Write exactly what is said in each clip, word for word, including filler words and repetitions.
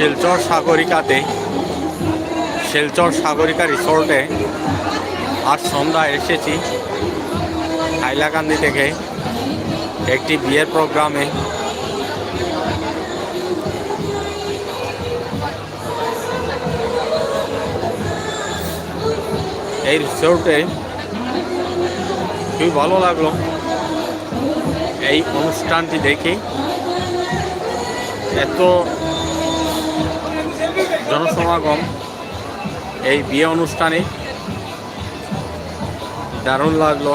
শিলচর সাগরিকাতে, শিলচর সাগরিকা রিসোর্টে আজ সন্ধ্যায় এসেছি হাইলাকান্দি থেকে একটি বিয়ের প্রোগ্রামে। এই রিসোর্টে খুবই ভালো লাগলো এই অনুষ্ঠানটি দেখে। এত জনসমাগম এই বিয়ে অনুষ্ঠানে, দারুণ লাগলো।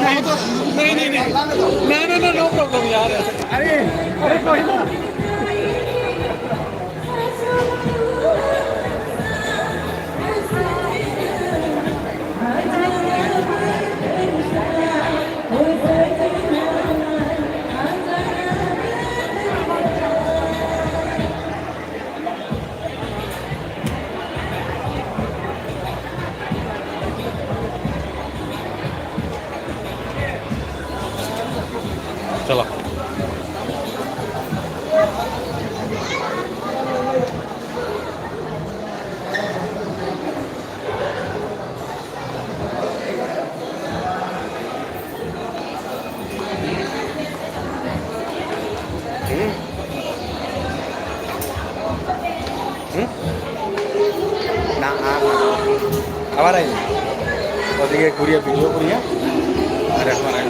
नहीं, नहीं, नहीं, नहीं, नहीं, नहीं, नहीं, no problem यार। अरे, अरे, कोई ना। চলো। হুম? হুম? না, আর না। আবার আই। ওদিকে ঘুরিয়া ভিডিও করিয়া আর এখন আই।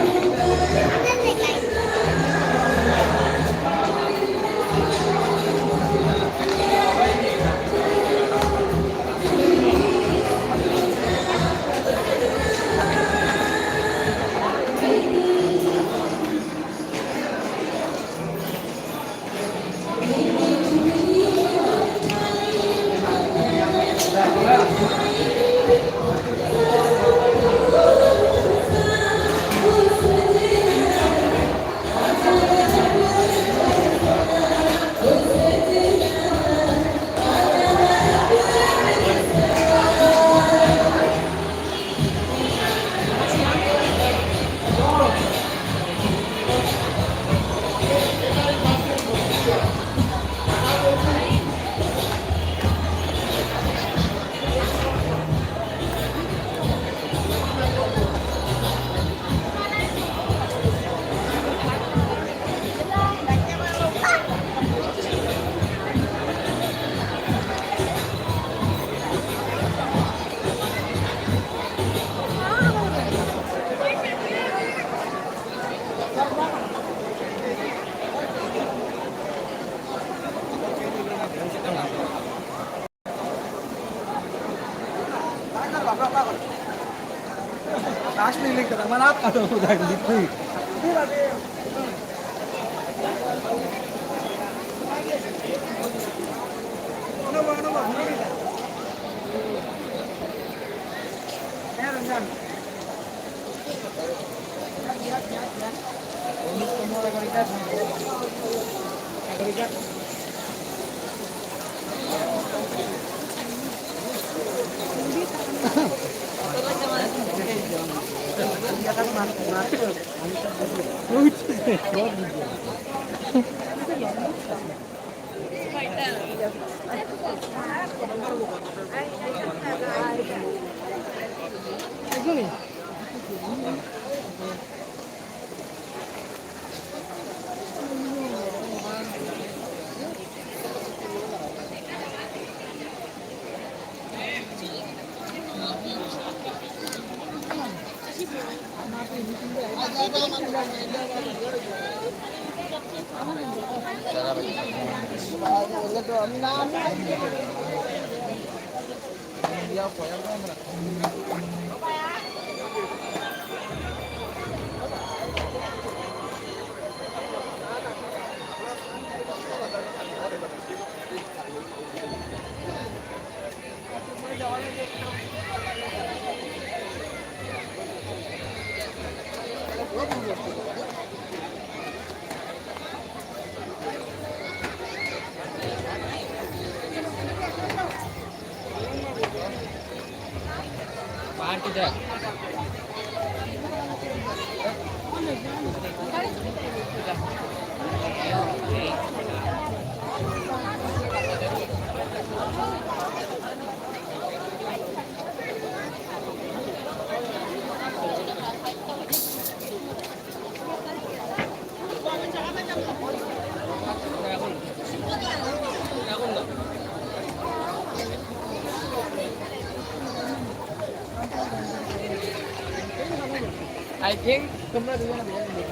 I think তোমরা দুজনে বেশি।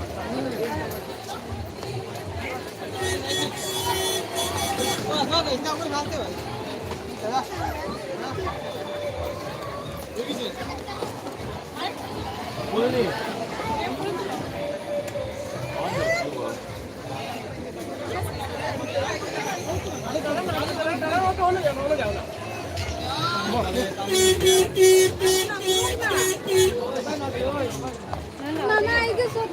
মামা, এই যে সব।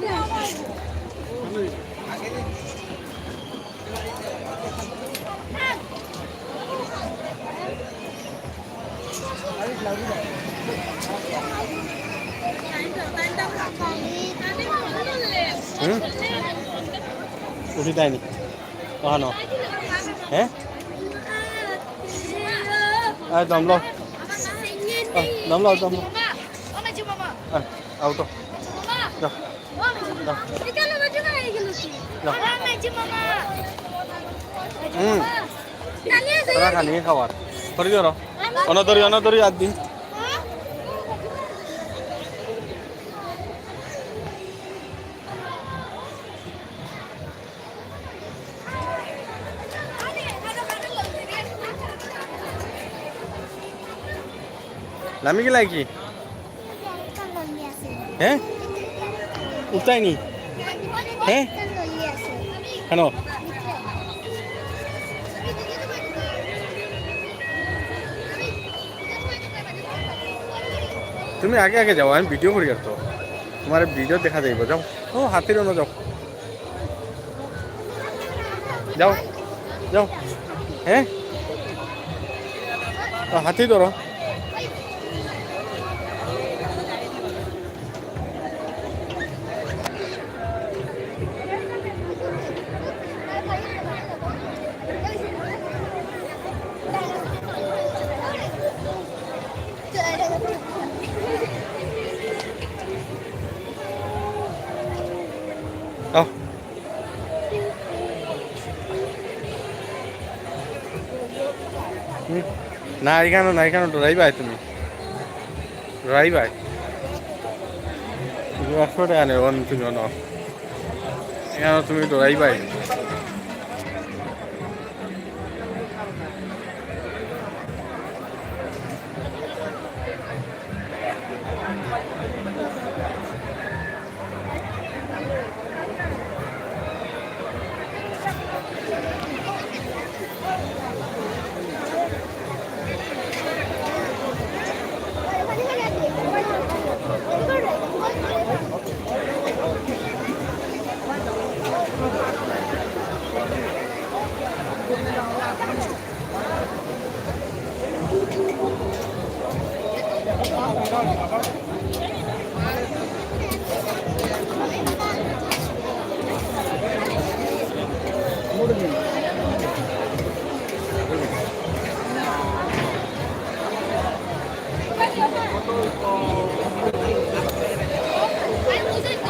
হুম? উঠি দেয়নি। অহানো। হ্যাঁ? এই দম লও। এই, দম লও, দম লও। এই, আউটো। যাও। যাও। যাও। হুম। তারা খানি খাওয়ার। ধরি ধরো। অনা ধরি, অনা ধরি, আর দি। নামি গেলা কি? হ্যাঁ? উঠতায়নি? হ্যাঁ? কেন? তুমি আগে আগে যাও, আমি ভিডিও করি আর তো। তোমার ভিডিও দেখা যাইব, যাও। ও, হাতির অনো যাও। যাও, যাও। হ্যাঁ? ও, হাতি ধরো। আও। হুম। না, এখানো না, এখানো ডরাইবায় তুমি। ডরাইবায়। একশো টেকা নেব, তুমি অনো। এখানো তুমি ডরাইবায়।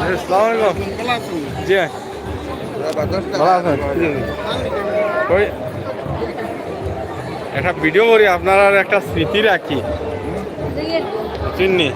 আসসালামু আলাইকুম। জি। ভালা আছইন? ওই একটা ভিডিও করি, আপনারার একটা স্মৃতি রাখি। চিননি?